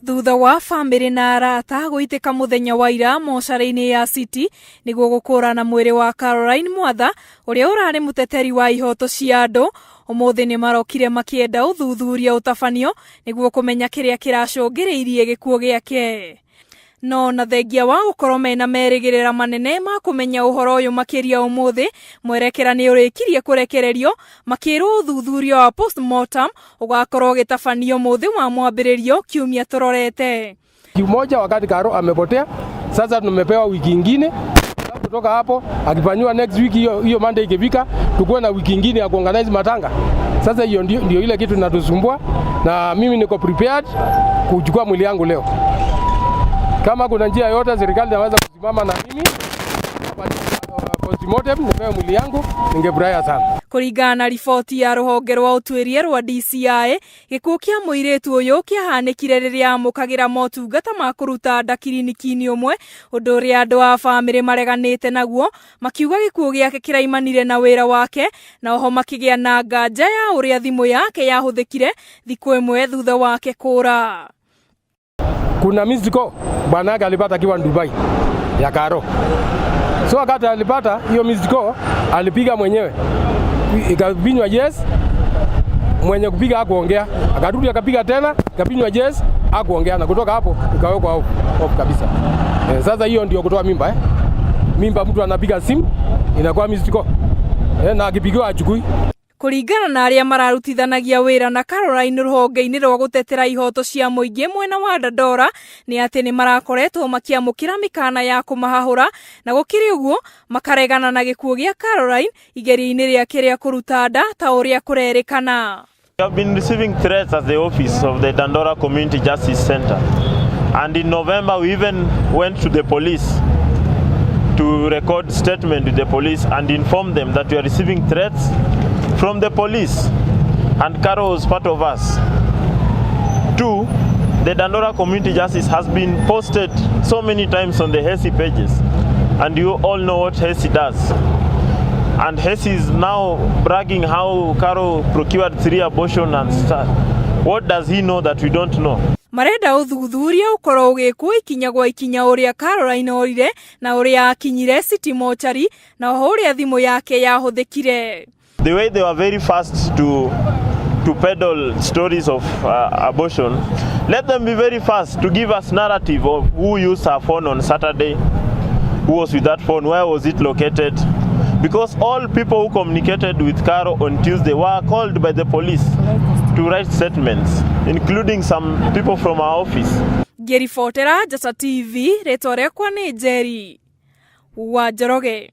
Thutha wa bamĩrĩ na arata gũitĩka mũthenya wa ira mocarĩ-inĩ ya City nĩguo gũkũrana mwĩrĩ wa Caroline Mwatha ũrĩa ũrarĩ mũteteri wa ihoto cia andũ, ũmũthĩ nĩ marokire makĩenda ũthuthuria ũtabanio nĩguo kũmenya kĩrĩa kĩracũngĩrĩirie gĩkuũ gĩake. No na thengia wa gũkorwo mena merĩgĩrĩra manene ma kũmenya ũhoro ũyũ makĩria ũmũthĩ, mwerekera nĩ ũrĩkirie kũrekererio makĩrwo ũthuthuria wa postmortem ũgakorwo ũgĩtabanio mũthĩ wa mwambĩrĩrio kiumia tũrorete. Wiki moja wakati Karo amepotea, sasa tumepewa wiki ingine kutoka hapo, akifanyiwa next week hiyo hiyo Monday ikifika, tukuwe na wiki ingine ya kuorganize matanga. Sasa hiyo ndio ile kitu inatusumbua, na mimi niko prepared kuchukua mwili yangu leo. Kama kuna njia yote serikali inaweza kusimama na mimi postmortem nipewe mwili yangu, ningefurahia sana. Kũringana na riboti ya rũhonge rwa ũtuĩria rwa DCI, gĩkuũ kĩa mũirĩtu ũyũ kĩahanĩkire rĩrĩa amũkagĩra motungata ma kũruta nda kiriniki-inĩ ũmwe, ũndũ ũrĩa andũ a bamĩrĩ mareganĩte naguo, makiuga gĩkuũ gĩake kĩraimanire na wĩra wake, na oho makĩgĩa na nganja ya ũrĩa thimũ yake yahũthĩkire thikũ ĩmwe thutha wake kũra. Kuna missed call bwana yake alipata akiwa Dubai ya Karo. So wakati alipata hiyo missed call alipiga mwenyewe, ikabinywa yes, mwenye kupiga hakuongea, akarudi akapiga tena, ikabinywa yes, hakuongea, na kutoka hapo ikawekwa off, off kabisa. Sasa hiyo ndio kutoa mimba eh. Mimba mtu anapiga simu inakuwa missed call na akipigiwa achukui. Kũringana na arĩa mararutithanagia wĩra na Caroline rũhonge-inĩ rwa gũtetera ihoto cia mũingĩ mwena wa Dandora nĩ atĩ nĩ marakoretwo makĩamũkĩra mĩkana ya kũmahahũra na gũkĩrĩ ũguo makaregana na gĩkuũ gĩa Caroline igeria-inĩ rĩake rĩa kũruta nda ta ũrĩa kũrerĩkana. We have been receiving threats at the office of the Dandora Community Justice Center. And in November, we even went to the police to record statement with the police and inform them that we are receiving threats from the police. And Caro was part of us. Two, the Dandora Community Justice has been posted so many times on the HESI pages. And you all know what HESI does. And HESI is now bragging how Caro procured three abortion and stuff. What does he know that we don't know? Marenda ũthuthuria ũkorwo ũgĩkwo ikinya gwa ikinya ũrĩa Caroline orire na ũrĩa akinyire City Mortuary na oho ũrĩa thimũ yake yahũthĩkire. The way they were very fast to peddle stories of abortion, let them be very fast to give us narrative of who used her phone on Saturday, who was with that phone, where was it located. Because all people who communicated with Caro on Tuesday were called by the police to write statements, including some people from our office. Ngĩribotera Njata TV, rĩtwa rĩakwa nĩ Njeri wa Njoroge.